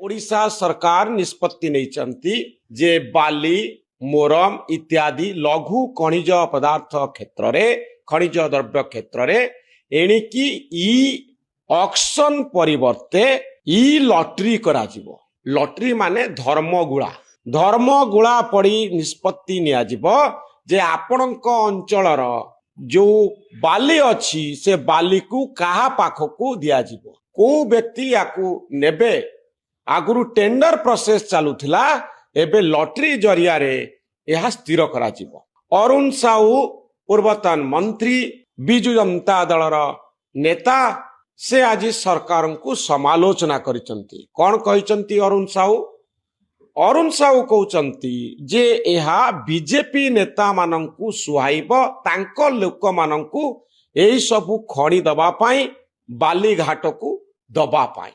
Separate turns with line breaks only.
ଓଡ଼ିଶା ସରକାର ନିଷ୍ପତ୍ତି ନେଇଛନ୍ତି ଯେ ବାଲି, ମୋରମ ଇତ୍ୟାଦି ଲଘୁ ଖଣିଜ ପଦାର୍ଥ କ୍ଷେତ୍ରରେ, ଖଣିଜ ଦ୍ରବ୍ୟ କ୍ଷେତ୍ରରେ ଏଣିକି ଇ ଅକ୍ସନ ପରିବର୍ତ୍ତେ ଇ ଲଟେରୀ କରାଯିବ। ଲଟେରୀ ମାନେ ଧର୍ମଗୁଳା। ଧର୍ମଗୁଳା ପଡ଼ି ନିଷ୍ପତ୍ତି ନିଆଯିବ ଯେ ଆପଣଙ୍କ ଅଞ୍ଚଳର ଯୋଉ ବାଲି ଅଛି, ସେ ବାଲିକୁ କାହା ପାଖକୁ ଦିଆଯିବ, କୋଉ ବ୍ୟକ୍ତି ୟାକୁ ନେବେ। ଆଗରୁ ଟେଣ୍ଡର ପ୍ରୋସେସ ଚାଲୁଥିଲା, ଏବେ ଲଟେରୀ ଜରିଆରେ ଏହା ସ୍ଥିର କରାଯିବ। ଅରୁଣ ସାହୁ, ପୂର୍ବତନ ମନ୍ତ୍ରୀ, ବିଜୁ ଜନତା ଦଳର ନେତା, ସେ ଆଜି ସରକାରଙ୍କୁ ସମାଲୋଚନା କରିଛନ୍ତି। କଣ କହିଛନ୍ତି ଅରୁଣ ସାହୁ? ଅରୁଣ ସାହୁ କହୁଛନ୍ତି ଯେ ଏହା ବିଜେପି ନେତାମାନଙ୍କୁ ସୁହାଇବ, ତାଙ୍କ ଲୋକମାନଙ୍କୁ ଏହି ସବୁ ଖଣି ଦବା ପାଇଁ, ବାଲିଘାଟକୁ ଦବା ପାଇଁ।